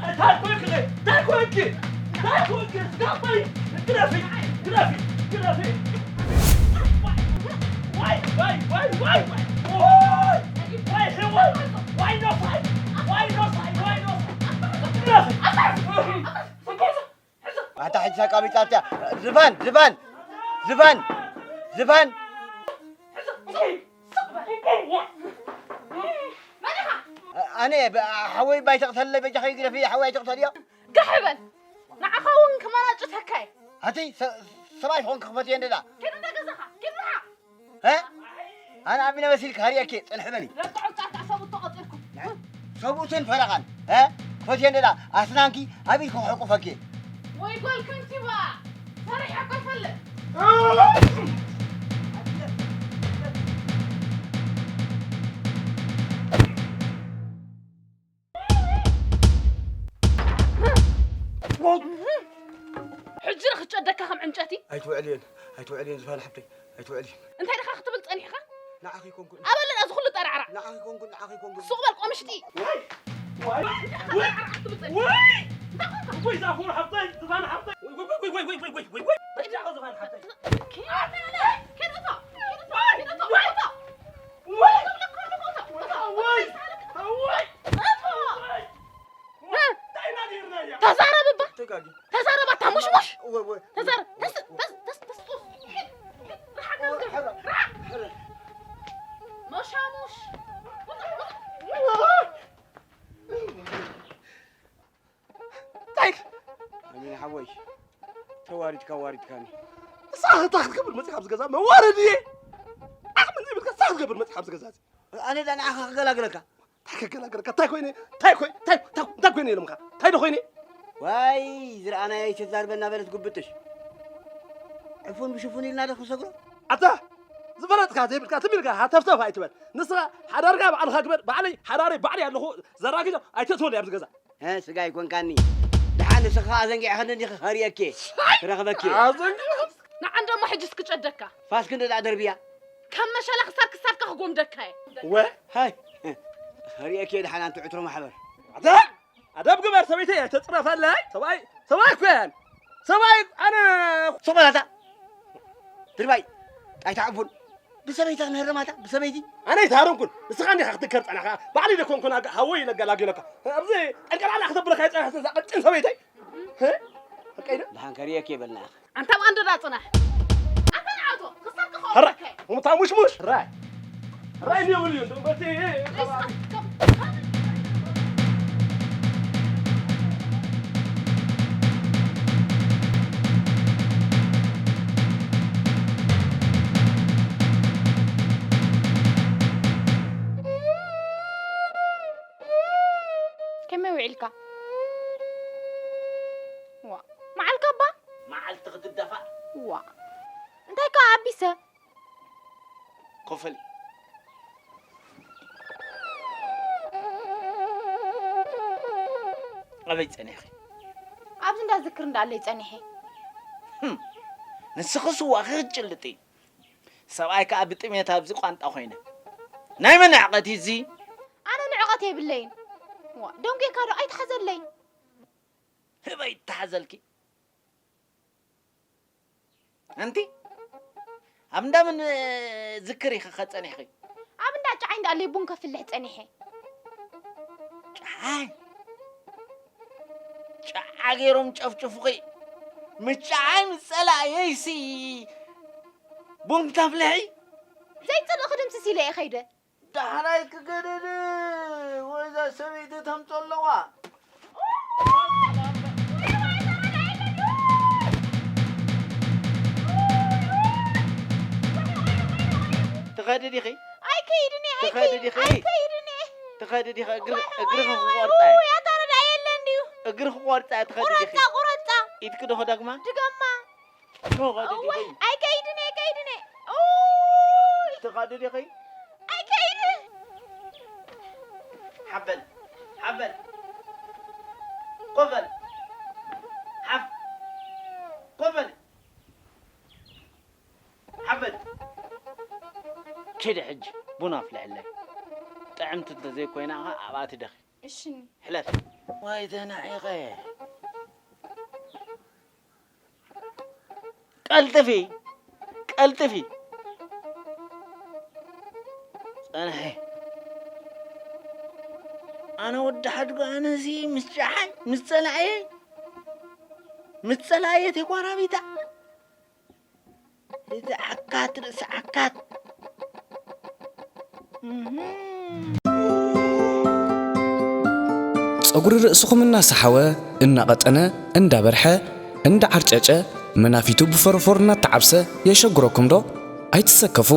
እንታይ ኮንኪ? እንታይ ኮንኪ? እንታይ ኮንኪ? ስጋበይ! ግረፊ! ግረፊ! ግረፊ! ዋይ! ዋይ! ዋይ! ዋይ! ዋይ! ዋይ! ዋይ! ዋይ! ዋይ! ኖ ሳይ! ዋይ! ኖ ሳይ! ዋይ! ኖ ሳይ! ግረፊ! ኣታ ሕጂ ተቃቢጻ እያ። ዝፋን፣ ዝፋን፣ ዝፋን፣ ዝፋን። ኣነ ብ-፣ ሓወይ ባይተቕተለይ በጃኺ ግደፊ፣ ሓወይ ኣይተቕተልዮ። ጋሕ በል። ንዓኻ እውን ክመናጭተካ እየ። ኣቲ ሰ-፣ ሰብኣይ ዝኾንኪ ክፈትዮ እንደ ደኣ። ኪድ እንደ ገዛኻ፣ ኪድ ንዓ። እ? ኣነ ኣቢነ መሲልኪ ሃርየኪ ጽንሒ በሊ። ረብዖ ጻዕታ ሰብኡት ተቐጺርኩም። ሰብኡትን ፈረቓን፣ እ? ክፈትዮ እንደ ደኣ ኣስናንኪ ኣብ ኢድኪ ክሕቁፈኪ። ወይ ጓል ከንቲባ፣ ሰሪሐ እኮ ይፈልጥ። ሕጂ ዶ ክጨደካ ከም ዕንጨቲ? ኣይትውዕልየን፣ ኣይትውዕልየን ዝፋን ሓብተይ፣ ኣይትውዕልየን። እንታይ ዲኻ ክትብል ጸኒሕካ? ንዓኺ ኮንኩን። ኣበልና እዚ ኩሉ ጠራዕራ። ንዓኺ ኮንኩን፣ ንዓኺ ኮንኩን። ሱቕ በል ቆምሽጢ። ዋይ! ዋይ! እንታይ ጠራዕራ ክትብል ጸኒሕካ? ዋይ! እንታይ ኮንካ? ወይ ዛፉን ሓብተይ፣ ዝፋን ሓብተይ። ወይ፣ ወይ፣ ወይ። እንታይ ዲኻ ዝፋን ሓብተይ? ኪድ፣ ኪድ እቶ፣ ኪድ እቶ፣ ኪድ እቶ። ወይ! ወይ! ወይ! ተዛረብ እባ። ተጋጊ። ተዛረብ ኣታ ሙሽሙሽ። ወይ፣ ወይ። ተዛረብ። ተስ-፣ ተስ-፣ ተስ-፣ ተስ-፣ ጡፍ። ርሓቕ ወይ፣ ከብድር። ሕረ፣ ርሓቕ። ሕረ። መሻሙሽ። እንታይ? ኣሚን ሓወይ፣ ተዋሪድካ ዋሪድካኒ። ንስኻ እንታይ ክትገብር መፂኻ ኣብዚ ገዛ? መዋረዲ እየ። ዓቕሚ ዘይብልካ ንስኻ ክትገብር መፂኻ ኣብዚ ገዛ እዚ? ኣነ ዳ ንዓኻ ክገላግለካ? እንታይ ከገላግለካ? እንታይ ኮይነ? እንታይ ኮይ-፣ እንታይ፣ እንታይ፣ እንታይ ኮይነ ኢሎምካ? እንታይ ዶ ኮይነ? ዋይ፣ ዝረኣናዮ ኣይተዛርበና በለት ጉብጥሽ። ዕፉን ብሽፉን ኢልና ዶ ክንሰግሮ? ኣታ ዝፈለጥካ ዘይብልካ ትም ኢልካ ሃተፍተፍ ኣይትበል። ንስኻ ሓዳርካ ባዕልኻ ግበር፣ ባዕለይ ሓዳረይ ባዕለይ ኣለኹ ዘራጊዶ ኣይተእትወኒ ኣብዚ ገዛ። እ፣ ስጋ ኣይኮንካኒ። ደሓን ንስኻ ኣዘንጊዕኽኒ እንዲኺ ከርእየኪ። ሳይ! ክረኽበኪ። ኣዘንጊዕኽኒ? ንዓን ደሞ ሕጂ እስኪ ጨደካ። ፋስ ክንዲ ደኣ ደርብያ። ከም መሸላ ክሳድ ክሳድካ ክጎምደካ እየ። ወ? ሃይ። ከርእየኪ እየ ደሓን ኣንቲ ዕትሮ ማሕበር። ኣታ! ኣደብ ግበር ሰበይተይ፣ ኣይተጽረፈለይ። ሰብኣይ፣ ሰብኣይ እኮ እየን። ሰብኣይ ኣነ ሶማላታ። ድርባይ። ጣይታ ዕፉን። ብሰበይታ ክንህርማታ፣ ብሰበይቲ። ኣነ ኣይተሃረምኩን። ንስኻ እንዲኻ ክትከር ጸናኻ። ባዕለይ ደኮንኩን ኣጋ-፣ ሃወይ ኢለ ገላጊለካ። ኣብዚ ቀልቀላላ ክተብለካ ይጸናሕ እዛ ቀጭን ሰበይተይ። ህ? በቃ ኢለ። ደሓን ከርእየኪ የበልና ኢኻ። ኣንታ ኣብ ኣንደዳ ጽናሕ። ኣንታ ንዓቶ፣ ክሳብ ክኸው ሕራይ፣ ከይ። ሙታ ሙሽሙሽ፣ ሕራይ። ሕራይ እንዲዮ ብልዩ፣ እንደውም በቲ እስካ፣ ከም፣ ከም፣ ከመይ ውዒልካ? ዋ፣ መዓልካ እባ? መዓልቲ ክትደፋእ። ዋ፣ እንታይ ከ ኣቢሰ? ኮፈሊ። ኣበይ ጸኒሕኺ? ኣብዚ እንዳ ዝክር እንዳለይ ጸኒሐ። ህም፣ ንስኺ ስዋ ክትጭልጢ፣ ሰብኣይ ከኣ ብጥሜት ኣብዚ ቋንጣ ኮይነ። ናይ መን ንዕቀት እዩ እዚ? ኣነ ንዕቀት የብለይን። ዋ፣ ደንጒካ ዶ ኣይትሓዘለይ። ህበይ ተሓዘልኪ። ኣንቲ፣ ኣብ እንዳ መን ዝክር ኢኺ ጸኒሕኺ? ኣብ እንዳ ጨዓይ እንዳለይ ቡን ከፍልሕ ጸኒሐ። ጨዓይ? ጨዓ ገይሮም ጨፍጭፉኺ። ምጫዓይ ምስ ጸላእየይሲ ቡን ክተፍልሒ? ዘይጸልእ ክድምስስ ኢለ እየ ከይደ። ዳሕራይ ክገደድ ወይ እዛ ሰበይቲ ተምጾ ኣለዋ። ትኸዲ ዲኺ? ኣይከይድን እየ፣ ትኸዲ ኣይከይድን፣ ዲኺ? ኣይከይድን እየ። ትኸዲ ዲኺ? እግሪ-፣ ዋይ፣ እግርኺ ዋይ፣ ክቆርጻ እየ። ውይ፣ ኣታ ረዳ የለን ድዩ? እግርኺ ክቆርጻ እየ፣ ትኸዲ ዲኺ? ቁረጻ፣ ቁረጻ። ኢድኪ ዶ ክደግማ? ድገማ። ትኸዲ ዲኺ? እዋይ፣ ኣይከይድን እየ፣ ኣይከይድን እየ። ኡይ። ትኸዲ ዲኺ? ኣይከይድን። ሓፍ በል፣ ሓፍ በል። ኮፍ በል። ሓፍ። ኮፍ በል። ሓፍ በል። ኪዲ ሕጂ ቡን ኣፍልሕለይ። ጥዕምቲ እንተዘይኮይና ኸኣ ኣብኣ ትደኺ። እሺ። ሕለፍ። ወይ ተናዒቐ። ቀልጥፊ፣ ቀልጥፊ። ጸንሒ። ኣነ ወዲ ሓድጉ፣ ኣነሲ ምስ ጨሓይ፣ ምስ ጸላእየ፣ ምስ ጸላእየ ተጓራቢታ። እዚ ዓካት ርእሲ ዓካት። እህም። ጸጉሪ ርእስኹም እናሰሓወ፣ እናቐጠነ፣ እንዳበርሐ፣ እንዳዓርጨጨ፣ መናፊቱ ብፈረፎር እናተዓብሰ የሸግረኩም ዶ? ኣይትሰከፉ።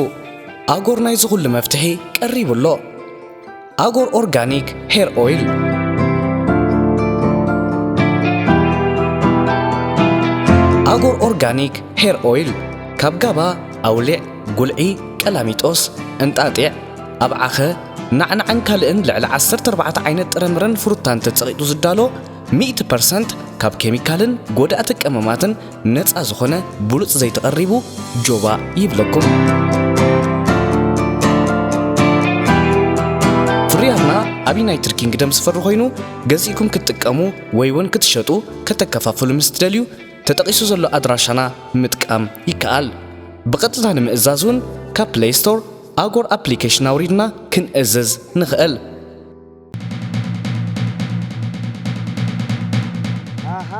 ኣጎር ናይዚ ኩሉ መፍትሒ ቀሪቡ ኣሎ። ኣጎር ኦርጋኒክ ሄር ኦይል። ኣጎር ኦርጋኒክ ሄር ኦይል ካብ ጋባ፣ ኣውሊዕ፣ ጉልዒ፣ ቀላሚጦስ፣ እንጣጢዕ፣ ኣብዓኸ፣ ናዕናዕን ካልእን ልዕሊ ዓሰርተ ኣርባዕተ ዓይነት ጥረምረን ፍሩታን ተጸቒጡ ዝዳሎ፣ ሚእቲ ፐርሰንት ካብ ኬሚካልን ጎዳእቲ ቀመማትን ነጻ ዝኾነ ብሉጽ ዘይቲ ቀሪቡ ጆባ ይብለኩም። ፍርያትና ኣብ ዩናይትድ ኪንግደም ዝፈሪ ኮይኑ፣ ገዚእኩም ክትጥቀሙ ወይ እውን ክትሸጡ፣ ከተከፋፍሉ ምስ ትደልዩ፣ ተጠቒሱ ዘሎ ኣድራሻና ምጥቃም ይከኣል። ብቐጥታ ንምእዛዝ እውን ካብ ፕለይ ስቶር ኣጎር ኣፕሊኬሽን ኣውሪድና ክንእዝዝ ንኽእል። ኣሃ፣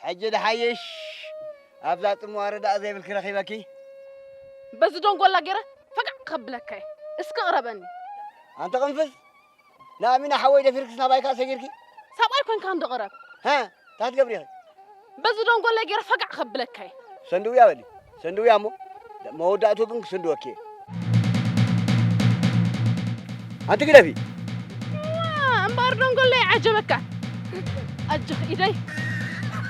ሕጂ ድሓይሽ ኣብዛ ጽምዋ ርዳእ ዘይብልኪ ረኺበኪ። በዚ ደንጎላ ገይረ ፈጋዕ ከብለካ እየ። እስኪ ቅረበኒ። ኣንቲ ቅንፍዝ፣ ንኣሚና ሓወይ ደፊርክስ ናባይ ከኣ ሰጊርኪ? ሰብኣይ ኮንካ እንዶ ቅረብ። ሃ፣ እንታይ ትገብሪ ኢኺ? በዚ ደንጎላ ገይረ ፈጋዕ ከብለካ እየ። ሰንድውያ በሊ፣ ሰንድውያ እሞ መወዳእትኡ ግን ክስንድወኪ እየ። ኣንቲ ግደፊ። እዋ፣ እምበኣር ደንጎለይ ዓጀበካ። ኣጆኽ ኢደይ፣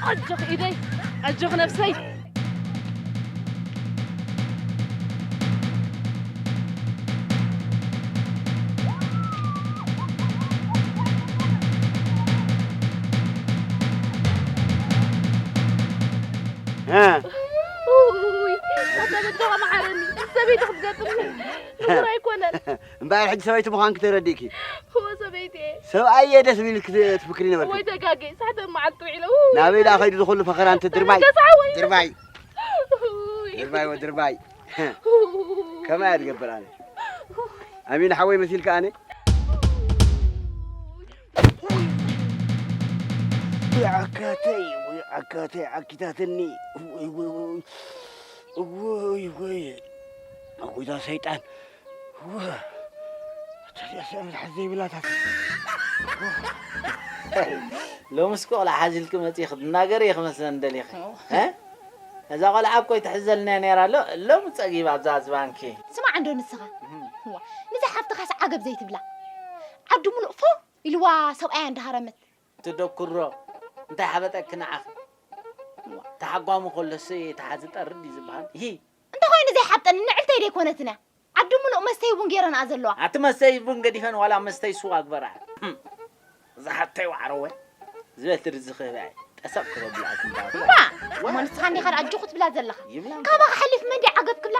ኣጆኽ ኢደይ፣ ኣጆኽ ነብሰይ። እ። ውይ፣ ኣታ በጃኻ መሓረኒ። ሰበይቲ ክትገጥም ፍጡር ኣይኮነን። እምበኣር ሕጂ ሰበይቲ ምዃንኪ ተረዲእኪ። እወ ሰበይቲ እየ። ሰብኣይ እየ ደስ ዝብል ክት-፣ ትፍክሪ ነበርኪ። ወይ ተጋጌ፣ ሳሕተ መዓልቲ ውዒለ። ውይ። ናበይ ደኣ ከይዱ ዝኹሉ ፈኸራ እንተ ድርባይ? ገዛ ሓወይ። ድርባይ። ውይ። ድርባይ ወ ድርባይ። ከመይ እየ ዝገብር ኣነ? ኣሚን ሓወይ መሲልካ ኣነ? ወይ ዓካተይ፣ ወይ ዓካተይ ዓኪታትኒ። ወይ፣ ወይ፣ ወይ። ወይ፣ ወይ። ኣጎይታ ሰይጣን። ወ-፣ ተሪያ ሰብ ዝሓዝ ዘይብላታት። ሎምስ ቆልዓ ሓዚልኪ መጺኺ ትናገሪ ኢኺ መስለኒ ደሊኺ። ኦ። እ? እዛ ቆልዓ እኮ ኣይትሕዘልና ነይራ ኣሎ፣ ሎሚ ጸጊባ ኣብዛ ዝባንኪ። ስማዕ እንዶ ንስኻ። እህ። ዋ፣ ንዛ ሓፍትኻስ ዓገብ ዘይትብላ። ዓዲ ሙሉእ ፎ ኢልዋ ሰብኣያ እንዳሃረመት። ትደኩሮ፣ እንታይ ሓበጠኪ ንዓኺ? ዋ። ተሓጓሚ ከሎስ ተሓዚ ጠርድ እዩ ዝበሃል። ሂ። እንተኾይኑ ዘይሓብጠኒ ንዕልተይ ደይኮነትን እያ። ዓዲ ሙሉእ መስተይ ቡን ገይረንኣ ዘለዋ። ኣቲ መስተይ ቡን ገዲፈን ዋላ መስተይ ስዋ ግበራ። እዛ ሓብተይ ዋዕረወ ዝበትሪ ዝኽህባ እየ። ጠሰቕ ክበብላ ኣትምባባ። እማ፣ እሞ ንስኻ እንዲኻ ኣጆኹ ትብላ ዘለኻ። ይብላ እምባ። ካባኻ ሓሊፍ መን ድዩ ዓገብ ክብላ?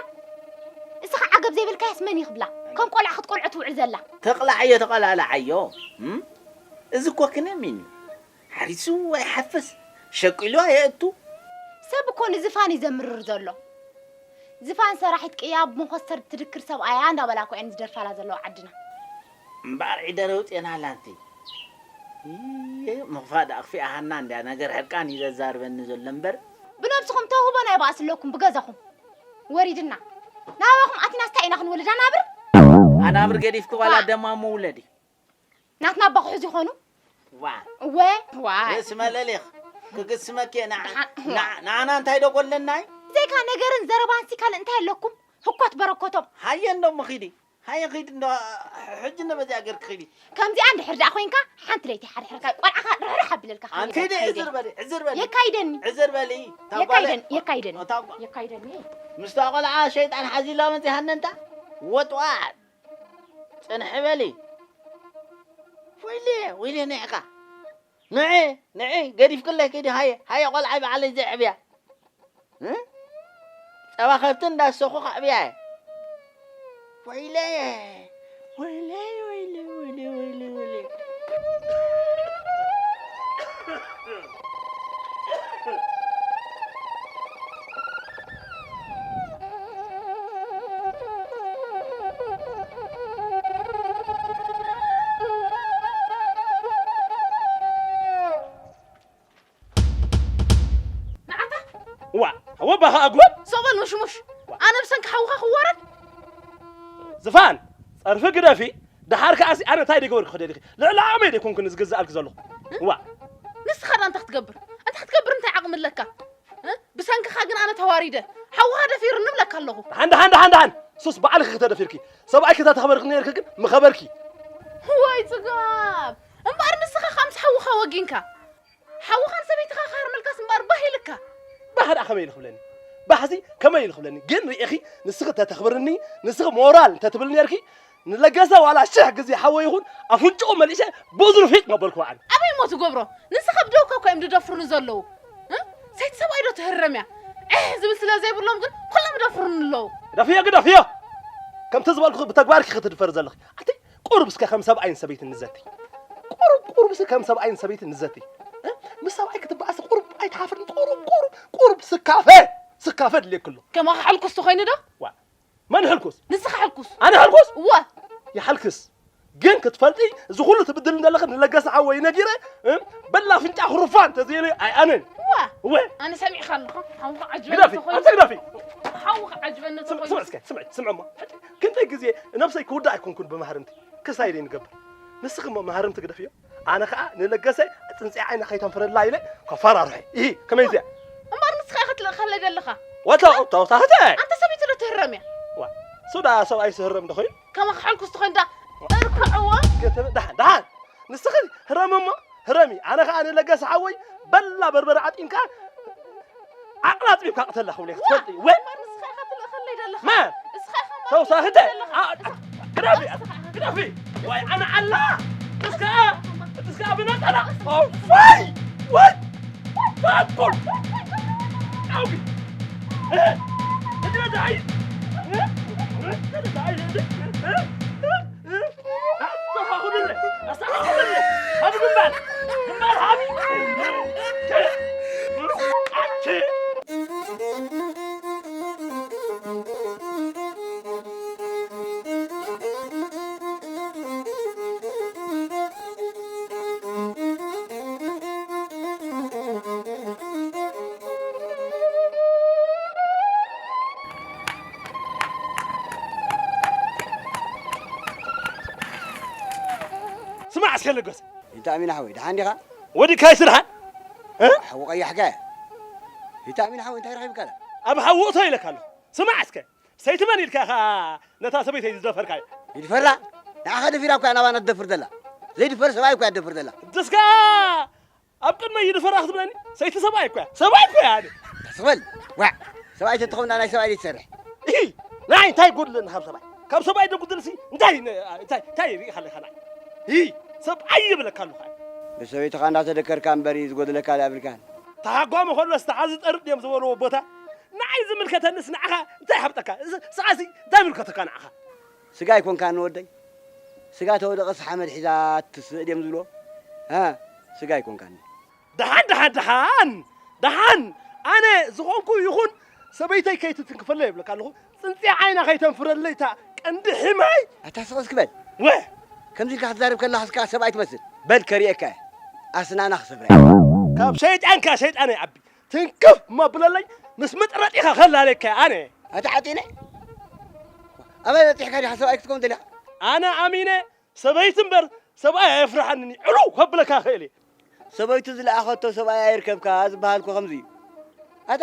እስኻ ዓገብ ዘይብልካያስ መን እዩ ክብላ? ከም ቆልዓ ክትቆልዖ ትውዕል ዘላ። ተቕላዓዮ ተቐላልዓዮ። እም? እዚ እኮ ክነሚን እዩ። ሓሪሱ ኣይሓፍስ፣ ሸቂሉ ኣየእቱ። ሰብ እኮ ንዝፋን እዩ ዘምርር ዘሎ። ዝፋን ሰራሒት ቅያ ኣብ መኾስተር ትድክር ሰብኣያ እንዳበላ እኮ እየን ዝደርፋላ ዘለዋ ዓድና። እምበኣር ዒደረው ጤና ኣላ ኣንቲ። እየ፣ ምኽፋእ ደኣ ኣኽፊኣ ሃና እንድያ፣ ነገር ሕርቃን እዩ ዘዛርበኒ ዘሎ እምበር። ብነብስኹም ተውህቦ ናይ ባእሲ ኣለኩም ብገዛኹም። ወሪድና። ናባኹም ኣቲናስ እንታይ ኢና ክንወልድ ኣናብር? ኣናብር ገዲፍኪ ዋላ ዋ። ደማ ምውለዲ። ናትና ኣባ ክሕዙ ይኾኑ? ዋ። እወ። ዋ። ርእሲ መለሊኽ ክግስመኪ እየ፣ ንዓ-፣ ደሓን፣ ዋ። ንዓ-፣ ንዓና እንታይ ዶ ጎለናይ? ዘይካ ነገርን ዘረባንሲ ካልእ እንታይ ኣለኩም? ህኮት በረኮቶም። ሃየ እንዶ እሞ ኺዲ። ሃየ ኺዲ እንዶ፣ ሕጂ እንዶ በዚኣ ገርኪ ኺዲ። ከምዚኣ እንድሕር ደኣ ኮይንካ፣ ሓንቲ ለይቲ ሓድሕርካ ቆልዓኻ ርሕርሕ ኣቢለልካ ኣን-፣ ኺዲ። ኪዲ፣ ዕዝር በሊ፣ ዕዝር በሊ። የካይደኒ። ዕዝር በሊ። እታ ጓል-፣ የካይደኒ፣ የካይደኒ። እታ ጓ-፣ የካይደኒ። ምስታ ቆልዓ ሸይጣን ሓዚላ መጺሃኒ እንታ። ወጥዋጥ። ጽንሒ በሊ። ወይለ፣ ወይለ ንዕኻ። ንዒ፣ ንዒ፣ ገዲፍክለይ ኪዲ፣ ሃየ፣ ሃየ ቆልዓይ ባዕለይ ዘዕብያ። እ? ጸባ ከብቲ እንዳሰኹ ከዕብያ እየ። ወይለየ፣ ወይለየ፣ ወይለየ፣ ወይለየ፣ ወይለየ፣ ወይለየ። ንዓታ? ዋ፣ ወባኻ ኣጉል። ሶበል ሙሽሙሽ። ዋ። ኣነ ብሰንኪ ሓውኻ ክዋረድ? ዝፋን፣ ጸርፊ ግደፊ። ደሓር ከኣሲ ኣነ እንታይ ደገበርኩ ክደሊኺ? ልዕሊ ዓቕመይ ደይኮንኩ ንዝግዝኣልኪ ዘለኹ። እ? ዋ። ንስኻ ደኣ እንታይ ክትገብር? እንታይ ክትገብር እንታይ ዓቕሚ ኣለካ? እ? ብሰንክኻ ግን ኣነ ተዋሪደ። ሓውኻ ደፊሩኒ እብለካ ኣለኹ። ደሓን፣ ደሓን፣ ደሓን፣ ደሓን። ሱስ ባዕልኺ ክተደፊርኪ። ሰብኣይኪ ተተኽበርኪ ነይርኪ ግን ምኸበርኪ። ወይ ጽጋብ። እምበኣር ንስኻ ከምስ ሓውኻ ወጊንካ። ሓውኻን ሰበይትኻ ክሃርመልካስ እምበኣር ባህ ኢልካ። ባህ ደኣ ከመይ ኢሉ ክብለኒ? ባሕዚ ከመይ ኢሉ ክብለኒ? ግን ርኢኺ፣ ንስኺ ተተኽብርኒ፣ ንስኺ ሞራል እንተትብልኒ ነርኪ፣ ንለገሰ ዋላ ሽሕ ግዜ ሓወይ ይኹን፣ ኣፍንጭኡ መሊሸ ብእዝኑ ፊጥ መበልኩ ኣነ። ኣበይ እሞ ትገብሮ? ንስኻ ብደውካ እኮ እዮም ዝደፍሩኒ ዘለዉ። እ? ሰይቲ ሰብኣይ ዶ ትህረም እያ? ዕሕ ዝብል ስለ ዘይብሎም ግን ኩሎም ይደፍሩኒ ኣለዉ። ግደፍዮ፣ ግደፍዮ! ከምቲ ዝበልኩኺ ብተግባርኪ ክትድፈሪ ዘለኺ። ኣቲ ቁሩብ እስከ ከም ሰብኣይን ሰበይትን ንዘቲ። ቁሩብ፣ ቁሩብ እስከ ከም ሰብኣይን ሰበይትን ንዘቲ። እ? ምስ ሰብኣይ ክትበኣሲ ቁሩብ ኣይትሓፍርን። ቁሩብ፣ ቁሩብ፣ ቁሩብ ስካፈ፣ ስካፈ ድልየኪ ኣሎ። ከማኻ ሕልኩስ ተኾይኑ ዶ? ዋ፣ መን ሕልኩስ? ንስኻ ሕልኩስ። ኣነ ሕልኩስ? እወ። ይሓልክስ። ግን ክትፈልጢ፣ እዚ ኩሉ ትብድል እንደለኺ ንለገሰ ሓወይ ነጊረ፣ እ? በላ ኣፍንጫ ክሩፋን ተዘየለ ኣይኣነን። እወ። እወ። ኣነ ሰሚዕካ ኣለኹ። ሓውኻ ዓጅበኒ ግደፊ፣ ተኾይኑ። ኣንተ ግደፊ። ሓውኻ ዓጅበኒ ስም-፣ ተኾይኑ። ስምዕ እስከ፣ ስምዕ፣ ስምዕ እሞ። ክንደይ ግዜ ነብሰይ ክውዳእ ኣይኮንኩን ብመሃርምቲ። ክሳይደይ ንገብር። ንስኺ እሞ መሃርምቲ ግደፍዮ። ኣነ ኸኣ ንለገሰ ጽንጽያ ዓይና ከይተንፍረላ ኢለ ከፈራርሐ። ኢሂ፣ ከመይ እዚኣ? እምበኣር ንስኻ ኢኻ ትልእኸለይ ዘለኻ። ወታ፣ ወታ፣ ወታ፣ ህተ! ኣንተ ሰበይቲ ዶ ትህረም እያ? ዋ፣ ሱዳ ሰብኣይ ስህረም ዶ ኾይኑ? ከማኻ ሕልኩስ ትኾይን ዳ እርክዕዎ። ገተ-፣ ደሓን፣ ደሓን። ንስኺ ህረሚ እሞ፣ ህረሚ። ኣነ ኸኣ ንለገሰ ሓወይ በላ በርበረ ዓጢንካ ዓቕላ ኣጥቢብካ ቅተላ ክብለይ ክትፈልጢ። ወይ? እምበኣር ንስኻ ኢኻ ትልእኸለይ ዘለኻ። መን? ንስኻ ኢኻ እምበኣር ተውሳኺ ትልእኸለይ ተ-፣ ዘለኻ። ኣ-፣ ኣ-፣ ግደፊ፣ ግደፊ። ወይ ኣነ ዓላ። እስከ፣ እስከ ብነጠላ። ኦ፣ ወይ! ወይ! ታኩል! ኣውጊ! እ? እድነ ደኣይ! እ? እድነ ደኣይ! እ? እ? ኣስተኻኽሉለይ! ኣስተኻኽሉለይ! ሃቢ ግንባር! ግንባር ሃቢ! ኣቺ! ስማዕ እስከ ለገሰ። ይታሚና ሓወይ፣ ደሓን ዲኻ? ወዲካይ ስርሓ? እ? ሓዊ ቀያሕካ። ይታሚና ሓወይ፣ እንታይ ረኺብካ? ኣብ ሓዊ እቶ ኢለካ ኣለኹ። ስማዕ እስከ። ሰይቲ መን ኢልካ ኢኻ ነታ ሰበይተይ ዝደፈርካዮ? ይድፈራ? ንዓኻ ደፊራ እኮ እያ ናባና ትደፍር ዘላ። ዘይድፈር ሰብኣይ እኮ እያ ትደፍር ዘላ። ደስካ ኣብ ቅድመይ ይድፈራ ክትብለኒ? ሰይቲ ሰብኣይ እኮ እያ። ሰብኣይ እኮ እያ ኣነ። ተስበል። ዋዕ። ሰብኣይ ተትኸውን ናይ ሰብኣይ ዘይትሰርሕ። እሂ፣ ንዓይ እንታይ ጎድለኒ ካብ ሰብኣይ? ካብ ሰብኣይ ደጉድልሲ እንታይ ነ-፣ እንታይ፣ እንታይ ርኢኻ ኣለኻ ንዓይ? እሂ፣ ሰብኣይ ይብለካ ኣለኹ ኣነ። ብሰበይትኻ እንዳተደከርካ እምበሪ ዝጎድለካ ዳብልካን። ተሃጓሚ ከሎስ ተሓዚ ጠርጥ እዮም ዝበልዎ ቦታ። ንዓይ ዝምልከተንስ ንዓኻ እንታይ ይሃብጠካ? ስ-፣ ስቓሲ እንታይ ይምልከተካ ንዓኻ? ስጋ ኣይኮንካን ወደይ። ስጋ ተወደቐስ ሓመድ ሒዛ ትስእ ድዮም ዝብሎ? ሃ፣ ስጋ ኣይኮንካን። ደሓን፣ ደሓን፣ ደሓን፣ ደሓን። ኣነ ዝኾንኩ ይኹን ሰበይተይ ከይትትንክፈለይ ይብለካ ኣለኹ። ጽንጽያ ዓይና ከይተንፍረለይ እታ ቀንዲ ሕማይ። ኣታ ስቕ እስኪ በል። ወ። ከምዚ ኢልካ ክትዛረብ ከለኻስ ከኣ ሰብኣይ ትመስል። በል ከርእየካ እየ። ኣስናና ክሰብራ። ካብ ሸይጣንካ ሸይጣን ይዓቢ። ትንክፍ እሞ ብለለይ፣ ምስ ምጥረጢኻ ከላለካ ኣነ። ኣታ ዓጢነ? ኣበይ በጢሕካ ዲኻ ሰብኣይ ክትከውን ደሊኻ? ኣነ ኣሚነ ሰበይቲ እምበር ሰብኣይ ኣየፍርሓንን እዩ። ዕሉ ከብለካ ክእል እየ። ሰበይቱ ዝለኣኸቶ ሰብኣይ ኣይርከብካ ዝበሃልኩ ከምዚ እዩ። ኣታ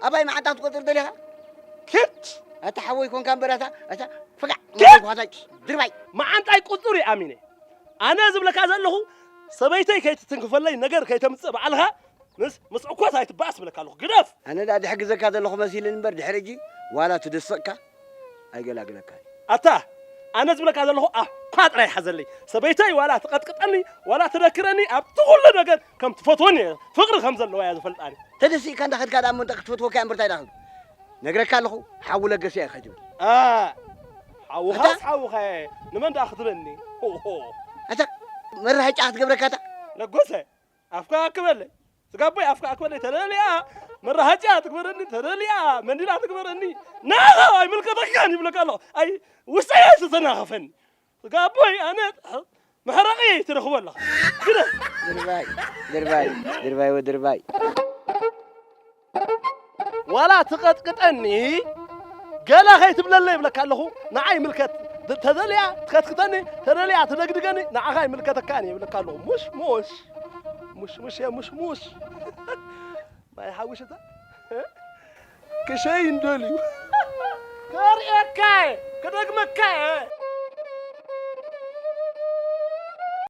ኣባይ መዓንጣ ክትቆጽር ደሊኻ? ኪድ! ኣታ ሓወይ ኮንካ እምበር ኣታ፣ ኣታ ፍጋዕ ኪድ! መዓንጣ ድርባይ። መዓንጣይ ቁጹር እዩ ኣሚነ። ኣነ ዝብለካ ዘለኹ ሰበይተይ ከይትትንክፈለይ ነገር ከይተምጽእ ባዕልኻ ምስ ምስ ዕኮት ኣይትባኣስ ዝብለካ ኣለኹ። ግደፍ! ኣነ ደኣ ድሕግዘካ ዘለኹ መሲልን እምበር ድሕሪ ሕጂ ዋላ ትድስቕካ ኣይገላግለካን። ኣታ ኣነ ዝብለካ ዘለኹ ኣፍካ ጥራይ ሓዘለይ። ሰበይተይ ዋላ ትቐጥቅጠኒ ዋላ ትደክረኒ ኣብቲ ኩሉ ነገር ከም ትፈትወኒ እየ። ፍቕሪ ከም ዘለዋ እያ ዝፈልጣኒ። ተደሲእካ እንዳኸድካ ደኣ እሞ እንታይ ክትፈትወካ እያ እምበር እንታይ ደኣ ክትብል? ነግረካ ኣለኹ ሓዊ ለገሰ እያ ከይትብል። ኣ፣ ሓውኻስ ኣታ ሓውኻ እየ። ንመን ደኣ ክትበኒ? ሆ፣ ሆ። ኣታ መራሃጫ ክትገብረካ እታ ለጎሰ፣ ኣፍካ ኣክበለይ። ስጋቦይ ኣፍካ ኣክበለይ። ተደልያ መራሃጫ ትግበረኒ፣ ተደልያ መንዲላ ትግበረኒ። ንዓኻ ኣይምልከተካን ይብለካ ኣለኹ። ኣይ፣ ውሽጠይ እየ ዝተናኸፈኒ። ስጋቦይ ኣነ መሕረቒ ትረኽቦ ኣለኻ። ግደ። ድርባይ፣ ድርባይ፣ ድርባይ ወድርባይ። ዋላ ትቐጥቅጠኒ፣ ገለ ከይትብለለይ ይብለካ ኣለኹ። ንዓይ ይምልከት። ተደልያ ትኸትክተኒ፣ ተደልያ ትደግድገኒ፣ ንዓኻ ይምልከተካን ይብለካ ኣለኹ። ሙሽ፣ ሙሽ። ሙሽ፣ ሙሽ፣ ሙሽ፣ ሙሽ። ማይ ሓውሽታ። ክሸይ እንደልዩ። ከርእየካ እየ፣ ክደግመካ እየ።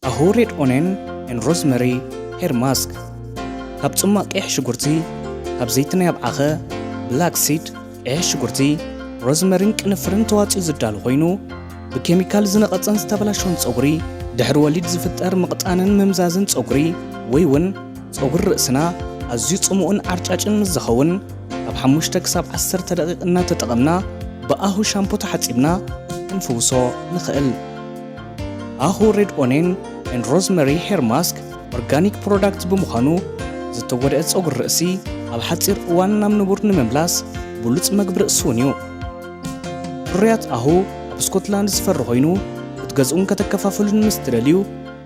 ኣሁ ሬድ ኦኔን ኤን ሮዝመሪ ሄር ማስክ። ካብ ጽማቕ ቀይሕ ሽጉርቲ፣ ካብ ዘይቲ ናይ ኣብዓኸ፣ ብላክ ሲድ፣ ቀይሕ ሽጉርቲ፣ ሮዝመሪን ቅንፍርን ተዋጺኡ ዝዳሎ ኮይኑ፣ ብኬሚካል ዝነቐጸን ዝተበላሸወን ጸጉሪ፣ ድሕሪ ወሊድ ዝፍጠር ምቕጣንን ምምዛዝን ጸጉሪ፣ ወይ እውን ጸጉሪ ርእስና ኣዝዩ ጽሙእን ዓርጫጭን ምስ ዝኸውን፣ ካብ ሓሙሽተ ክሳብ ዓሰርተ ደቂቕ እናተጠቐምና ብኣሁ ሻምፖ ተሓጺብና ክንፍውሶ ንኽእል። ኣሁ ሬድ ኦኔን ኤንድ ሮዝመሪ ሄር ማስክ ኦርጋኒክ ፕሮዳክት ብምዃኑ፣ ዝተጎድአ ጸጉሪ ርእሲ ኣብ ሓጺር እዋን ናብ ንቡር ንምምላስ ብሉጽ መግቢ ርእሲ እውን እዩ። ፍርያት ኣሁ ኣብ ስኮትላንድ ዝፈሪ ኮይኑ፣ ክትገዝኡን ከተከፋፍሉን ምስ ትደልዩ፣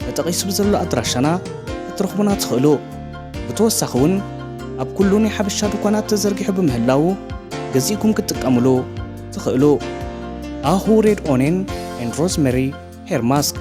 ተጠቒሱ ብዘሎ ኣድራሻና ክትረኽቡና ትኽእሉ። ብተወሳኺ እውን ኣብ ኩሉ ናይ ሓበሻ ድኳናት ተዘርጊሑ ብምህላዉ ገዚእኩም ክትጥቀምሉ ትኽእሉ። ኣሁ ሬድ ኦኔን ኤንድ ሮዝመሪ ሄር ማስክ።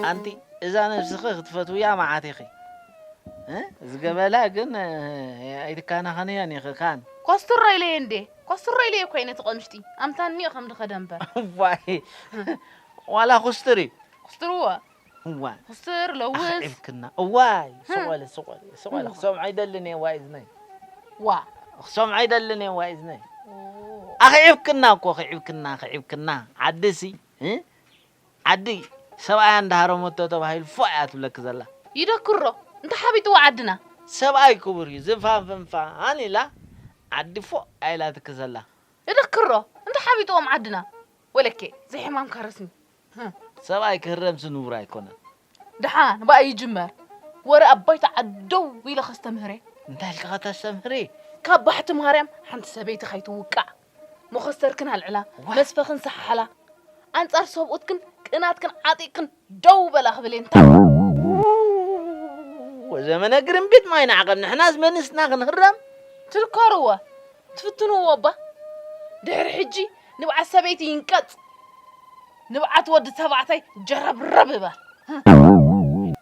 ኣንቲ እዛ ነብስኺ ክትፈትውያ መዓት ኢኺ። እ? ዝገበላ ግን፣ እ፣ ኣይትከናኸንዮን ኢኺ ካን። ኮስትሮ ኢለየ እንዴ? ኮስትሮ ኢለየ እኮ እየ ነቲ ቀምሽጢ። ኣምታኒ እየ ከም ድኸደ እምበር። ዋይ። ዋላ ኩስትሪ። ኩስትርዎ። እዋ። ኩስትር፣ ለውስ። ኣኽዒብክና። እዋይ፣ ህ። ስቆለ፣ ስቆለ፣ ስቆለ። እዋ። ክሰምዖ ኣይደልን እየ፣ ዋይ እዝነይ። ዋ። ክሰምዖ ኣይደልን እየ፣ ዋይ እዝነይ። ኦ። ኣኽዒብክና እኮ፣ ክዒብክና፣ ክዒብክና። ዓድሲ፣ እ? ዓዲ ሰብኣያ እንዳሃረመቶ ተባሂሉ ፎእ እያ ትብለኪ ዘላ። ይደክሮ፣ እንተ ሓቢጥዎ ዓድና። ሰብኣይ ክቡር እዩ፣ ዝፋን ፍንፋን ኢላ ዓዲ ፎእ ኣኢላትኪ ዘላ። ይደክሮ፣ እንተ ሓቢጥዎም ዓድና። ወለኬ፣ ዘይሕማምካ ረስኒ። ህም። ሰብኣይ ክህረምሲ ንቡር ኣይኮነን። ደሓን፣ ብኣይ ይጅመር። ወረ ኣብ ባይታ ዓዲ ደው ኢለ ከስተምህሬ። እንታይ ኢልካ ከተስተምህሪ? ካብ ባሕቲ ማርያም ሓንቲ ሰበይቲ ከይትውቃዕ። መኸስተርክን ኣልዕላ፣ ዋይ። መስፈኽን ሰሓሓላ። ኣንጻር ሰብኡትክን ቅናትክን ዓጢቕክን ደው በላ ክብል እየ። እንታይ? ወዘመነ ግርምቢጥ ማይ ንዓቐብ፣ ንሕናስ መንስትና ክንህረም? ትድከርዎ፣ ትፍትንዎ እባ። ድሕሪ ሕጂ ንብዓት ሰበይቲ ይንቀጽ፣ ንብዓት ወዲ ተባዕታይ ጀረብረብ ይበል።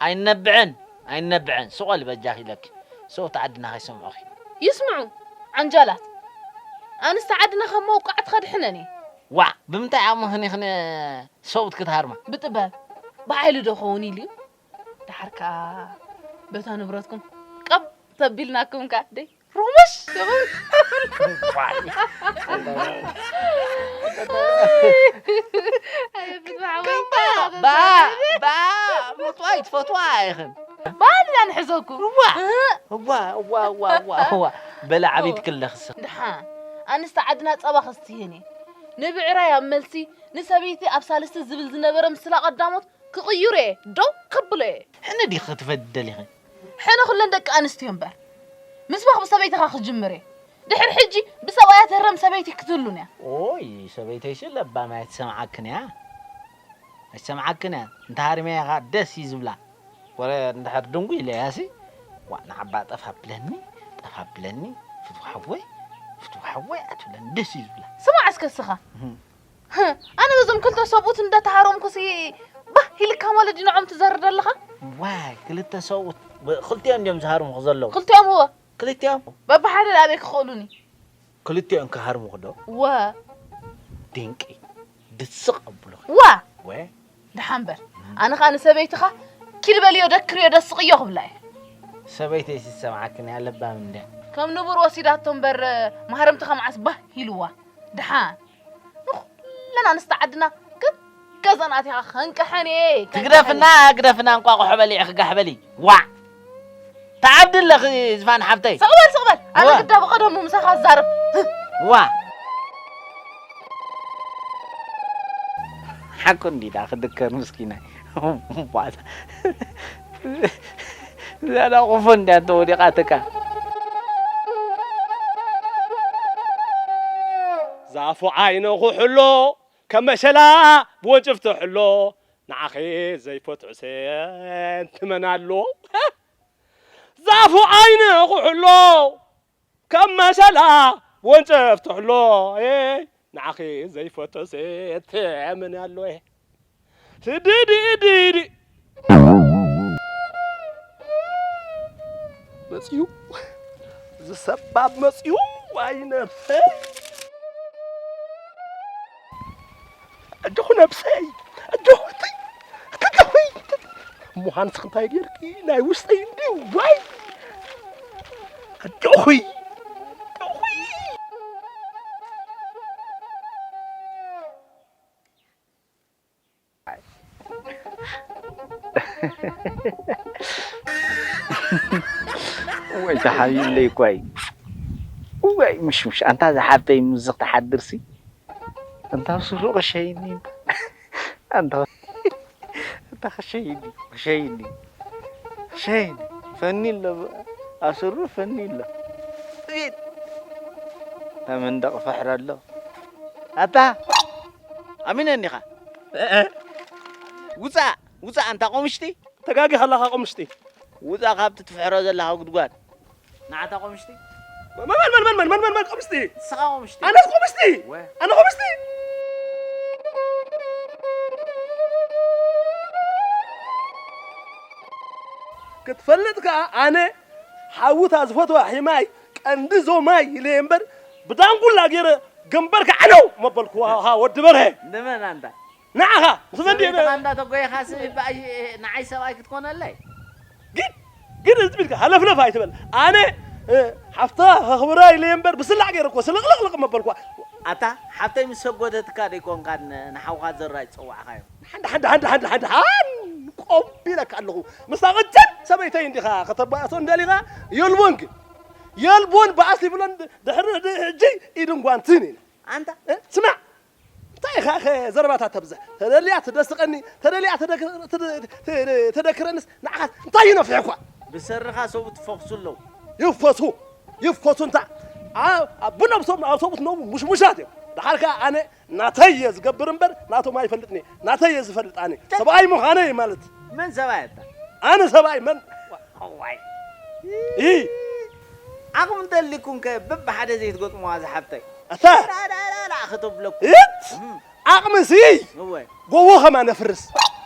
ኣይነብዐን፣ ኣይነብዐን። ስቕ በሊ በጃኺ ኢለኪ። ሰብኡት ዓድና ከይሰምዑኺ። ይስምዑ፣ ዓንጃላት። ኣንስቲ ዓድና ካብ መውቃዕቲ ከድሕነን እየ። ዋዕ፣ ብምንታይ ዓቕምኽን ኢኽን ሰብኡት ክትሃርማ? ብጥበብ፣ ብሓይሊ ዶ ኸውን ኢሉ እዩ? ደሓር ከኣ በታ ንብረትኩም ቀብ ተቢልናኩም ከኣ ደይ ሩሙሽ ይኹን። ዋይ። ኣየ ብትብዓወይ። ባ፣ ባ፣ ምጥዋይ ትፈትዋ ኢኽን። ባልና ንሕዘኩም። እዋ፣ እዋ፣ እዋ፣ እዋ፣ እዋ፣ እዋ። በላ ዓበይቲ ክለኽስ። ደሓን፣ ኣንስቲ ዓድና ጸባ ከስትየን እየ። ንብዕራይ ኣብ መልሲ፣ ንሰበይቲ ኣብ ሳልስቲ ዝብል ዝነበረ ምስላ ቀዳሞት ክቕይሮ እየ፣ ደው ከብሎ እየ። ሕነ ዲኺ ክትፈዲ ደሊኺ? ሕነ ኩለን ደቂ ኣንስትዮ እምበር። ምስባኽ ብሰበይትኻ ክጅምር እየ። ድሕሪ ሕጂ ብሰብኣያ ትህረም ሰበይቲ ክትህሉን እያ። ኦይ፣ ሰበይተይሲ ለባም እያ፣ ኣይትሰምዓክን እያ። ኣይትሰምዓክን እያ። እንተ ሃሪመያ ኸኣ ደስ እዩ ዝብላ። ወረ እንድሕር ድንጉ ኢለያሲ፣ ዋእ ንዓባ ጠፍ ኣብለኒ፣ ጠፍ ኣብለኒ፣ ፍትው ሓወይ፣ ፍትው ሓወይ ኣትብለኒ፣ ደስ እዩ ዝብላ። ስማዕ እስከ እስኻ። እህ። ህ፣ ኣነ በዞም ክልተ ሰብኡት እንዳተሃረምኩሲ ባህ ኢልካ ማለት ድዩ ንዖም ትዘርር ዘለኻ? ዋይ፣ ክልተ ሰብኡት፣ ብ-፣ ክልቲኦም ድዮም ዝሃርሙኺ ዘለዉ? ክልቲኦም እወ። ክልቲኦም? በብሓደ ኣበይ ክኽእሉኒ? ክልቲኦም ክሃርሙኺ ዶ? እወ። ድንቂ። ድስቕ ኣብሉኺ። ዋ! ወ? ደሓን በል። ኣነ ኸኣ ንሰበይትኻ ኪድ በልዮ ደክርዮ ደስቕዮ ክብላ እየ። ሰበይተይ ሲሰምዓክን እያ ለባም እንድያ። ከም ንቡር ወሲዳቶ እምበር መሃረምትኻ መዓስ ባህ ኢልዋ። ደሓን። ንኹለን ኣንስቲ ዓድና ግን ገዛን ኣቲኻ ከንቀሐን እየ። ትግደፍና፣ ግደፍና፣ እንቋቑሖ በሊዕኺ ጋሕ በሊ። ዋዕ! ተዓብዲ ኣለኺ ዝፋን ሓብተይ። ስቕ በል፣ ስቕ በል። ኣነ ዋ። ግዳ ብቐደሙ ምሳኻ ዝዛረብ። ዋ። ሓቁ እንዲዳ ክድከር ምስኪናይ። ዋዛ። ዛዳ ቆፎ እንዲያ ተወዲቓትካ። ዛፉ ዓይነ ኩሕሎ፣ ከም መሸላ ብወንጭፍ ትሕሎ፣ ንዓኺ ዘይፈትዑ ሰንቲ መን ኣሎ? ዛፉ ዓይነ ኩሕሎ፣ ከም መሸላ ብወንጭፍ ትሕሎ፣ ኤይ፣ ንዓኺ ዘይፈትዑ ሰንቲ መን ኣሎ? ኤ፣ ስድድድድ። መጽዩ፣ እዚ ሰባብ መጽዩ፣ ዋይ ነብሰይ። ኣጆኹ ነብሰይ፣ ኣጆኹ እተይ፣ ኣጆኹ። እሞ ሃንስኺ እንታይ ጌርኪ? ናይ ውሽጠይ እንዲ ዋይ። ኣጆኹ፣ ኣጆኹ። ወይ ተሓቢብለይ እኳ እዩ። ወይ ምሽምሽ፣ ኣንታ ዝሓብተይ ምስዚ ክትሓድርሲ፣ ኣንታ ኣብ ስሩ ቅሸይኒ፣ ኣንታ፣ ኣንታ ቅሸይኒ፣ ቅሸይኒ፣ ቅሸይኒ፣ ፈኒ ኣሎ፣ ኣብ ስሩ ፈኒ ኣሎ። እታ መንደቕ ፈሕረ ኣሎ። ኣታ፣ ኣሚነኒ ኢኻ። እእ። ውጻእ፣ ውጻእ ኣንታ ቆምሽቲ። ተጋጊኻ ኣለኻ ቆምሽቲ። ውጻእ ካብቲ ትፍሕሮ ዘለኻ ጉድጓድ። ንዓታ ቆምሽቲ። መን፣ መን፣ መን፣ መን፣ መን፣ መን፣ መን ቆምሽቲ? ንስኻ ቆምሽቲ። ኣነስ ቆምሽቲ? ወ። ኣነ ቆምሽቲ? ክትፈልጥ ከኣ ኣነ ሓውታ ዝፈትዋ ሒማይ ቀንዲ ዞማይ ኢለ እምበር ብዳንጉላ ገይረ ግንበርካ ዓነው መበልኩ። ሃ፣ ሃ፣ ወዲ በርሀ። ንመን ኣንታ? ንዓኻ፣ ምስ መን ድየ? ሰበይትኻ እንዳተጎየኻሲ ብኣይ-፣ ንዓይ ሰብኣይ ክትኮነለይ? ግን፣ ግን እዚ ትብልካ ሃለፍለፍ ኣይትበል። ኣነ፣ እ፣ ሓፍታ ከኽብራ ኢለ እምበር ብስላዕ ገይረ እኮ ስልቕልቕልቕ መበልኳ። ኣታ ሓፍተይ ምስ ሰጎደትካ ደይኮንካ ን-፣ ንሓውኻ ዘራይ ዝጸዋዕኻዮ? ሓንዳ፣ ሓንዳ፣ ሓንዳ፣ ሓንዳ፣ ሓንዳ፣ ሓን ቆቢለካ ኣለኹ። ምስታ ቅጭን ሰበይተይ እንዲኻ ከተባእሶ እንደሊኻ የልቦን ግን። የልቦን ባእሲ ይብሎን ድሕሪ ሕጂ ኢድን ጓንትን ኢለ። ኣንታ? እ፣ ስማዕ። እንታይ ኢኻ ኸ ዘረባታት ተብዝሕ? ተደልያ ትደስቐኒ፣ ተደልያ ትደክ-፣ ትደ-፣ ትደ-፣ ተደክረንስ ንዓኻስ እንታይ እዩ ነፊሕኳ? ብሰርኻ ሰብኡት ትፈኽሱ ኣለዉ። ይፈሱ፣ ይፈሱ እንታ። ኣ-፣ ኣ-፣ ብነብሶም ኣብ ሰብኡት ነዉ ሙሽሙሻት እዮም። ደሓር ከኣ ኣነ ናተይ እየ ዝገብር እምበር ናቶም ኣይፈልጥን እየ። ናተይ እየ ዝፈልጥ ኣነ። ቸ- ሰብኣይ ምዃነይ ማለት። መን ሰብኣይ ኣታ? ኣነ ሰብኣይ መን? እዋይ። ኢ። ዓቕሚ እንተልይኩም ከ በብሓደ ዘይትገጥሙዋ ዝሓብተይ? ኣታ። ዳ፣ ዳ፣ ዳ፣ ዳ፣ ከተብለኩም። እት! እም። ዓቕምሲ እወ። ጎቦ ኸማ ነፍርስ።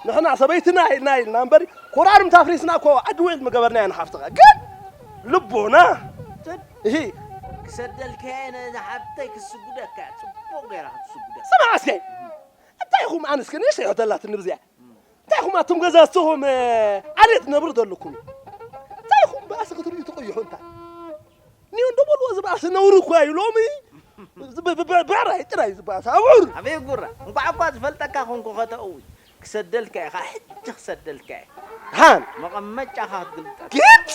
ንሕና ሰበይትና ኢልና ኢልና እምበሪ፣ ኮራርምታ ኣፍሪስና እኮ ዓዲ ውዕል ምገበርናያ ንሓፍትኻ። ግን ልቦና። ትድ-፣ እሂ። ክሰደልካ እየ ነዛ ሓብተይ፣ ክስጉደካ እየ፣ ጽቡቕ ገይራ ክትስጉደካ። ስማዕ እስከ። እንታይ ኢኹም ኣነስ ከ ንእሽተይ ሕቶ ኣላትኒ ብዚኣ? እንታይ ኢኹም ኣቱም ገዛዝትኹም፣ እ፣ ዓሌት ነብሩ ዘለኩም? እንታይ ኢኹም ብኣሰ ክትርእዩ ትቕይሑ እንታይ? ኒዮ እንዶ በልዎ ዝባእሲ ነውሪ እኮ እዩ ሎሚ። ብ-፣ ብ-፣ ብ-፣ ብዕራይ ጥራይ ዝባእሲ ኣብዑር። ኣበይ ጉራ? እንቋዕ እኳ ዝፈልጠካ ኮንኩ ከተእዊ። ክሰደልካ እየ፣ ከዓ ሕጂ ክሰደልካ እየ። ሃን። መቐመጫኻ ክትግልጠል። ግጥ!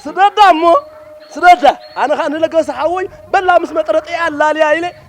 ስደዳ እሞ፣ ስደዳ። ኣነ ከዓ ንለገሰ ሓወይ በላ ምስ መጥረጥያ ኣላልያ ኢለ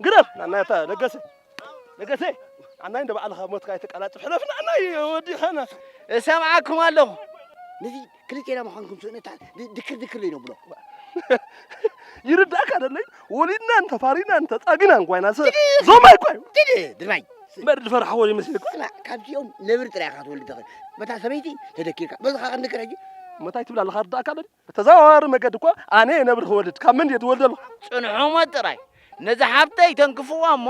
ግደፍ ናናታ ለገሰ ለገሰ ኣናይ እንደ ባዕልኻ ሞትካ ኣይተቃላጥፍ ሕለፍ ናናይ ወዲኸና። እሰምዓኩም ኣለኹ። ነዚ ክልቴና ምዃንኩም ስእነታ ድክር ድክር ይነብሎ። ይርዳእካ ደለይ ወሊድናን ተፋሪናን ተጻጊናን ኳይና ሰብ ዞማይ ኳዩ ድድ ድራይ እምበር ዝፈርሓዎ ይመስል ስማ ካብዚኦም ነብሪ ጥራይ ኢኻ ትወልድ ትኽእል። በታ ሰበይቲ ተደኪርካ በዚ ኻቕ ንክረጂ መታይ ትብል ኣለኻ ርዳእካ ደለይ በተዘዋዋሪ መገዲ እኳ ኣነ እየ ነብሪ ክወልድ ካብ መን እየ ትወልደሉ ጽንሖሞ ጥራይ ነዚ ሓብተይ ተንክፍዋ እሞ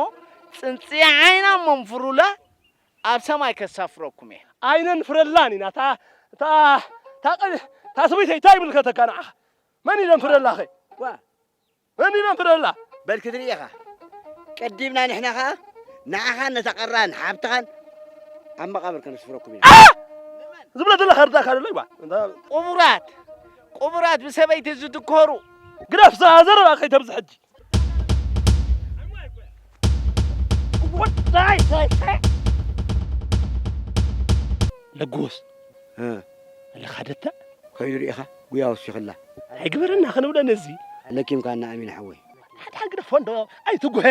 ጽንጽያ ዓይና መንፍሩላ ኣብ ሰማይ ከሳፍረኩም እየ። ኣይነንፍረላን ኢና እታ እታ እታ ቀ- እታ ሰበይቲ እንታይ ይብል ከተካ ንዓኻ መን ይደንፍረላ ኸ ዋ መን ይደንፍረላ በል ክትርኢ ኢኻ ቀዲምና ንሕና ኸዓ ንዓኻን ነታ ቀራን ሓብትኻን ኣብ መቓብር ከነስፍረኩም ኢና። ዝብለ ዘለኻ ርዳእካ ደሎ ይባ ቁቡራት ቁቡራት ብሰበይቲ ዝትኮሩ ግደፍ ዘረባ ከይተብዝሕ ሕጂ ለጉስ ኣለኻ ደተ ከይዱ ርኢኻ ጉያ ወሲኽላ ኣይግበረና ክንብለ ነዚ ለኪምካና ኣሚን ሓወይ ሓድሓድ ግደፎ እንዶ ኣይትጉሀ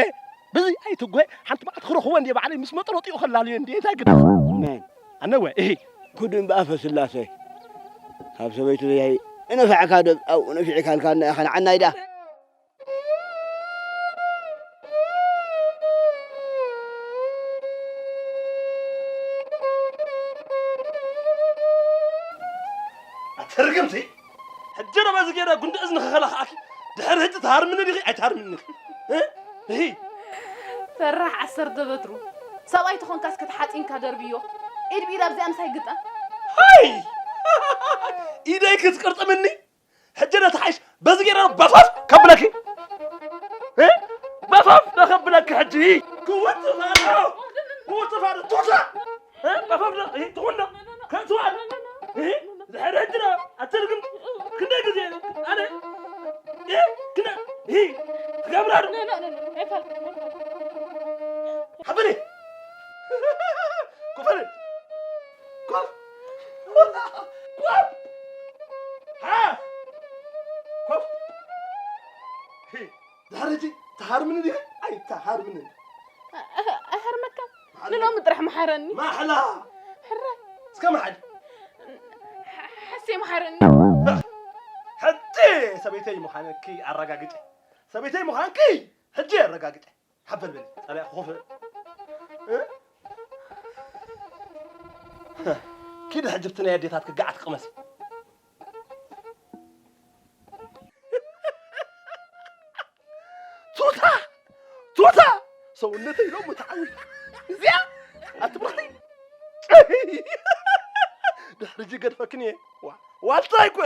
በዚ ኣይትጉሀ ሓንቲ መዓት ክረኽቦ እንዲ ባዕለይ ምስ መጥረጢኡ ከላልዮ እንዲ እንታይ ግደፍ መን ኣነወ እሂ ክዱን ብኣፈ ስላሴ ካብ ሰበይቱ ዘያይ እነፋዕካ ዶ ኣብኡ ነፊዕካልካና ኢኻ ንዓናይ ዳ ኣትርግምቲ ሕጂ ዶ በዚ ገይረ ጉንዲ እዝኒ ክኸለኽኣኪ ድሕሪ ሕጂ ትሃርምኒ ዲኺ ኣይትሃርምኒ ዲኺ እ? እሂ ፈራሕ ዓሰርተ በትሩ ሰብኣይ ተኾንካስ ከተሓፂንካ ደርብዮ ኢድ ብኢድ ኣብዚኣ ምሳይ ግጠም ሃይ ኢደይ ክትቅርጥምኒ ሕጂ ዶ ተሓይሽ በዚ ገይረ በፈፍ ከብለኪ እ? በፈፍ ዶ ከብለኪ ሕጂ ክውትፋ ዶ ክውትፋ ዶ ቱታ እ? በፈፍ ዶ እ? ትኹን ዶ ከእትዋል እ? ዝሕሪ ሕጂ ዶ ኣትርግም ክንደይ ግዜ ኣነ እ? ክነ እ? ክገብራ ዶ ሓብኒ ኮፈል ኮፍ ኮፍ ሃ ኮፍ ሂ ድሕሪ ሕጂ ትሃርምኒ ዲኺ ኣይትሃርምንን ኣይሃርመካ ንሎሚ ጥራሕ መሓረኒ ማሕላ ሕራይ እስከ መሓል ሓሴ መሓረኒ ሕጂ ሰበይተይ ምዃነኪ ኣረጋግጨ ሰበይተይ ምዃንኪ ሕጂ ኣረጋግጨ ሓበል በሊ ጸላኢ ክኾፍ ኪድ ሕጂ ብቲ ናይ ኣዴታት ክጋዓት ክቕመስ ቱታ ቱታ ሰውነተይ ሎሚ ተዓዊታ እዚኣ ኣቲ ብርኽቲ ድሕሪ ጂ ገድፈክን እየ ዋልታይ ኮ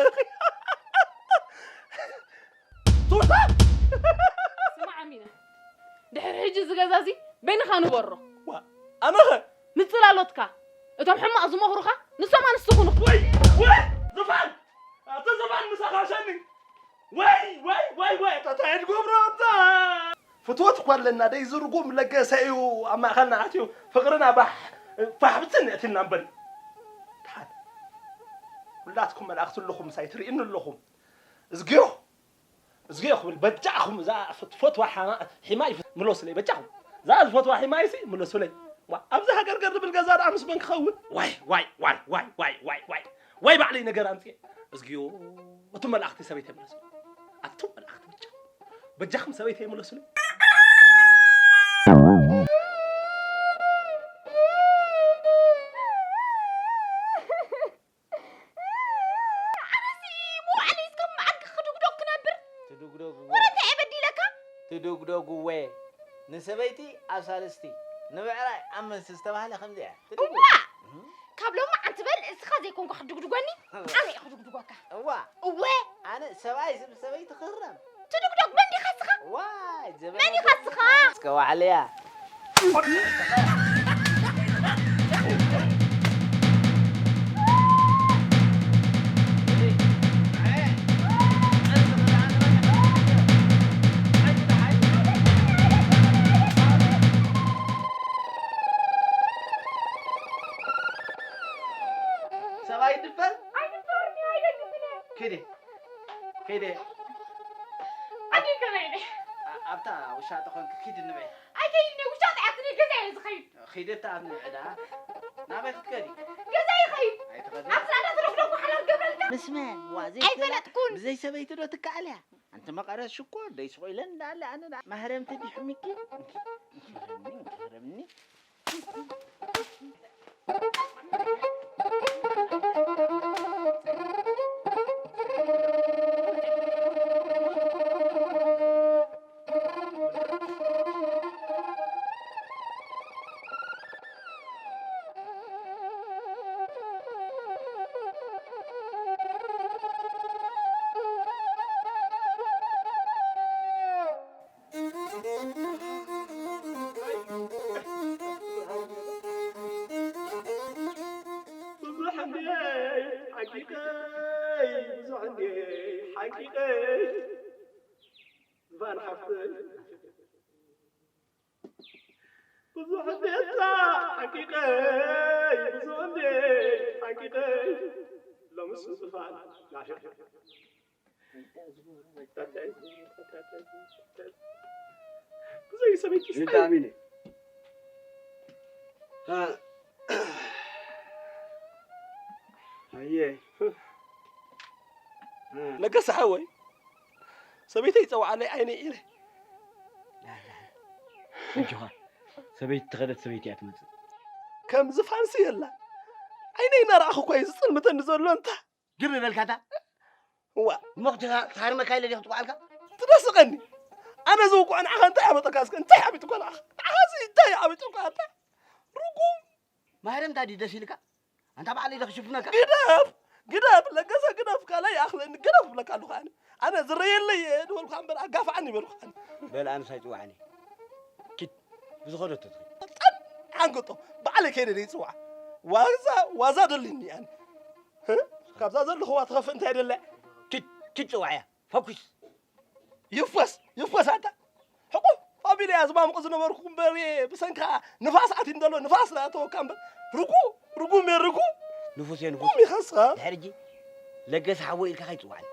ቱታ ስማዕ ኣሚነ ድሕሪ ሕጂ እዚ ገዛ እዚ በይንኻ ንበሮ ኣነኸ ምፅላሎትካ እቶም ሕማቕ ዝመኽሩኻ ንሶም ኣንስቲ ኩኑ ወይ ወይ ዝፋን ኣቲ ዝፋን ምሳኻ ሸኒ ወይ ወይ ወይ ወይ ተታየድ ጎብሮ ኣታ ፍትወት እኳ ኣለና ደይ ዝርጉም ለገሰ እዩ ኣብ ማእኸልና ኣትዩ ፍቕርና ባሕ ፋሕ ብትን እትልና እምበል ድሓን ኩላትኩም መላእኽቲ ኣለኹም ምሳይ ትርእይኒ ኣለኹም እዝግዮ እዝግዮ ክብል በጃኹም እዛ ትፈትዋ ሓማ- ሒማይ ምለሱለይ በጃኹም እዛ ዝፈትዋ ሒማይሲ ምለሱለይ ዋ፣ ኣብዚ ሃገር ገር ዝብል ገዛ ደኣ ምስ መን ክኸውን ዋይ ዋይ ዋይ ዋይ ዋይ ዋይ ዋይ ዋይ ዋይ ባዕለይ ነገር ኣምፅኤ እዝግዮ እቱም መላእኽቲ ሰበይተይ ምለሱ ኣቱም መላእኽቲ በጃኹም በጃኹም ሰበይተይ ምለሱለይ ኣነሲ መውዓሊ እስከ መዓልቲ ክድጉደጉ ክነብር ትድጉደጉ ወረ እንታይ እየ በዲለካ ትድጉደጉ ወየ ንሰበይቲ ኣብ ሳልስቲ ንብዕራይ ኣብ መንሲ ዝተባህለ ከምዚ እያ እዋ ካብ ሎሚ ዓንቲ በል እስኻ ዘይኮንኩ ክድጉድጎኒ ኣነ እየ ክድጉድጎካ እዋ እወ ኣነ ሰብኣይ ስብ ሰበይቲ ክህረም ትድጉደግ መን ዲኻ እስኻ ዋይ ዘበነ መን ዲኻ እስኻ እስከ ዋዕለያ ሰብኣይ ድፈር ኪዲ ኪዲ ኣብታ ውሻ ተኾንክ ኪድ ንበይ ኣይከይድ ነ ውሻ ተኣትኒ ገዛ እየ ዝኸይድ ኺደት ተኣትኒ ዕዳ ናበይ ክትከዲ ገዛ ይኸይድ ኣይትኸዲ ኣብ ሳዳ ትረፍዶ ጓሓላ ገብረልካ ምስ መን ዋ ዘይፈለጥኩን ብዘይ ሰበይቲ ዶ ትከኣል እያ ኣንቲ መቐረት ሽኮር ደይ ስቑኢለን እንዳለ ኣነ ማህረምቲ ዲሕሚኪ እንኪ እንኪ ረምኒ እንኪ ረምኒ ሓቂቀይ ብዙሕ እንዴ ሓቂቀይ ዝፋን ሓፍተይ ብዙሕ እንዴታ ሓቂቀይ ብዙሕ እንዴ ሓቂቀይ ሎምስ ዝፋን ናፊቅ ብዘይ ሰበይቲ ብጣዕሚ ኣየ ለገሰ ሓወይ ሰበይተይ ይፀውዓለይ ዓይነይ ኢለ ኣጆኻ ሰበይቲ ተኸደት ሰበይቲ እያ ትመፅእ ከም ዝፋንሲ የላ ዓይነይ እናረኣኹ እኳ እዩ ዝፅልምተኒ ዘሎ እንታ ግር በልካታ እዋ እሞ ክትሃርመካ ኢለ ዲኹ ትቋዓልካ ትደስቐኒ ኣነ ዝውቅዖ ንዓኻ እንታይ ሓበጠካ እስከ እንታይ ሓቢጡካ ንዓኻ ንዓኻ እዚ እንታይ ሓቢጡካ ኣታ ርጉም ማህረምታ ድዩ ደስ ኢልካ ኣንታ ባዕለይ ዶ ክሽፍነካ ግደፍ ግደፍ ለገሰ ግደፍ ካልኣይ ይኣኽለኒ ግደፍ ብለካ ኣለኹ ኣነ ኣነ ዝረየለይ እየ ዝበልኩኻ እምበር ኣጋፍዓኒ ይበልኩኻ ኣነ በል ኣነስ ኣይፅዋዕኒ ኪድ ብዝኸደቶ ትኸይድ ጠን ሓንገጦ ባዕለይ ከይደ ደይፅዋዕ ዋዛ ዋዛ ደልኒ ኣነ ህ? ካብዛ ዘለኹዋ ትኸፍእ እንታይ ደለ ኪድ ኪድ ፅዋዕያ ፈኩስ ይፈስ ይፈስ ኣታ ሕቁፍ ኣቢለ እያ ዝማምቑ ዝነበርኩ እምበር ብሰንካ ንፋስ ኣትዩ እንተሎ ንፋስ ዝኣተወካ እምበር ርጉ ርጉም እየ ርጉ ንፉስ እየ ንፉስ ቁም ኢኻ ንስኻ ድሕር እጂ ለገሰ ሓወይ ኢልካ ከይትፅዋዕኒ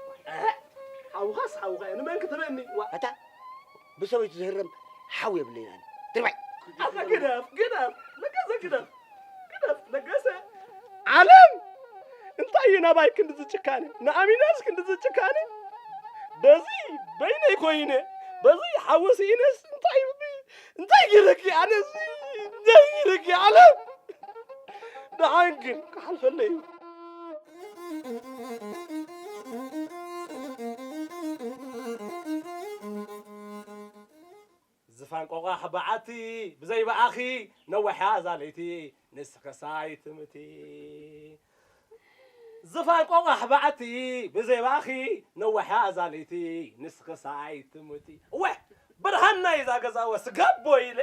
ሓውኻስ ሓውኻ እየ ንመን ክትበኒ ዋ ኣታ ብሰበይቱ ዝህረም ሓው የብለይን ኣነ ትርባይ ኣታ ግደፍ ግደፍ ለገሰ ግደፍ ግደፍ ለገሰ ዓለም እንታይ እዩ ናባይ ክንድዚ ጭካነ ንኣሚናስ ክንድዚ ጭካነ በዚ በይነይ ኮይነ በዚ ሓወስ ኢነስ እንታይ እንታይ ገይረኪ ኣነስ እንታይ ገይረኪ ዓለም ደሓን ግን ክሓልፈለይ እዩ ዝፋን ቆቋሕ በዓቲ ብዘይ በኣኺ ነዊሕ እያ እዛ ለይቲ ንስኽሳ ኣይትምቲ ዝፋን ቆቋሕ በዓቲ ብዘይ በኣኺ ነዊሕ እያ እዛ ለይቲ ንስኽሳ ኣይትምቲ እወ ብርሃን ናይ እዛ ገዛ ወ ስጋቦ ኢለ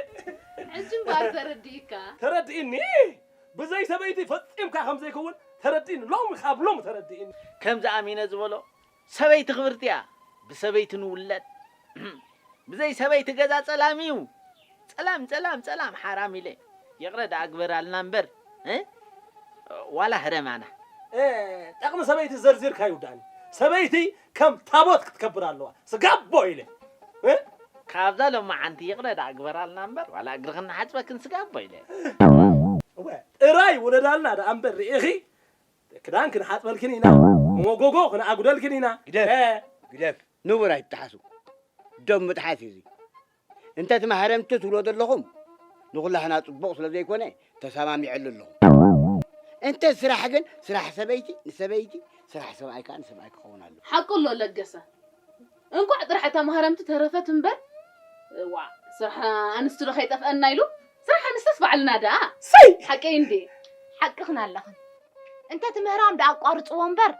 ሕጂ እምበኣር ተረዲእካ ተረድእኒ ብዘይ ሰበይቲ ፈጺምካ ከም ዘይከውን ተረድእኒ ሎሚ ካብ ሎሚ ተረድእኒ ከምዚ ኣሚነ ዝበሎ ሰበይቲ ክብርቲ እያ ብሰበይቲ ንውለድ ብዘይ ሰበይቲ ገዛ ጸላም እዩ ጸላም ጸላም ጸላም ሓራም ኢለ ይቕረ ደኣ ግበራልና እምበር እ? ዋላ ህረማና ጠቕሚ ሰበይቲ ዘርዚርካ ይውዳእኒ ሰበይቲ ከም ታቦት ክትከብር ኣለዋ ስጋቦ ኢለ እ? ካብዛ ሎማዓንቲ ይቕረ ደኣ ግበራልና እምበር ዋላ እግርኽን ንሓጽበክን ስጋቦ ኢለ እወ ጥራይ ውለዳልና ደኣ እምበር ርኢኺ ክዳን ክንሓፅበልክን ኢና፣ መጎጎ ክንኣጉደልክን ኢና። ግደፍ፣ እ። ግደፍ፣ ንቡር ኣይትጠሓሱ። ዶብ ምጥሓስ እዩ እዚ። እንተ እቲ ማህረምቲ ትብሎ ዘለኹም ንኹላህና ፅቡቕ ስለ ዘይኮነ ተሰማሚዐሉ ኣለኹ። እንተ ስራሕ ግን ስራሕ ሰበይቲ ንሰበይቲ፣ ስራሕ ሰብኣይ ከዓ ንሰብኣይ ክኸውን ኣለዎ። ሓቁ ኣሎ ለገሰ። እንቋዕ ጥራሕ እታ ማህረምቲ ተረፈት እምበር ዋእ ስራሕ ኣንስቲ ዶ ከይጠፍአና ኢሉ ስራሕ ኣንስተስ ባዕልና ደኣ ሰይ ሓቀይ እንዴ ሓቅኽን ኣለኽን እንተ እቲ ምህራም ደኣ ኣቋርፅዎ እምበር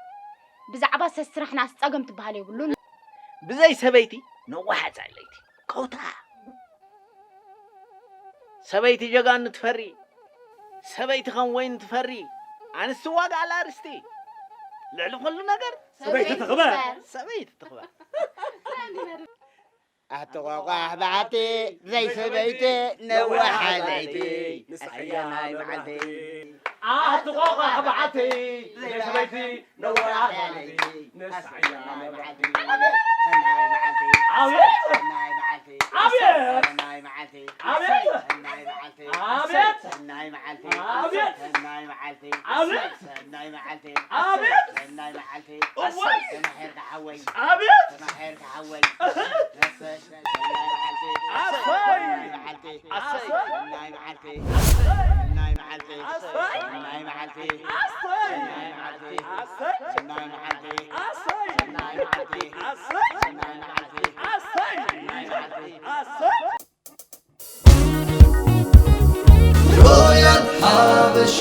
ብዛዕባ ሰስራሕናስ ፀገም ትበሃል የብሉን ብዘይ ሰበይቲ ነዋሓፃ ለይቲ ከውታ ሰበይቲ ጀጋኑ ትፈሪ፣ ሰበይቲ ከም ወይኒ ትፈሪ፣ ኣንስቲ ዋጋ ኣላ ርስቲ። ልዕሊ ኩሉ ነገር ሰበይቲ ትኽበር። ሰበይቲ ትኽበር። ኣቲ ቆቋሕ በዓቲ ዘይ ሰበይቲ ነዋሓ ለይቲ ኣስሕያ ናይ መዓልቲ ኣቲ ቆቋሕ በዓቲ ዘይ ሰበይቲ ሮያል ሓበሻ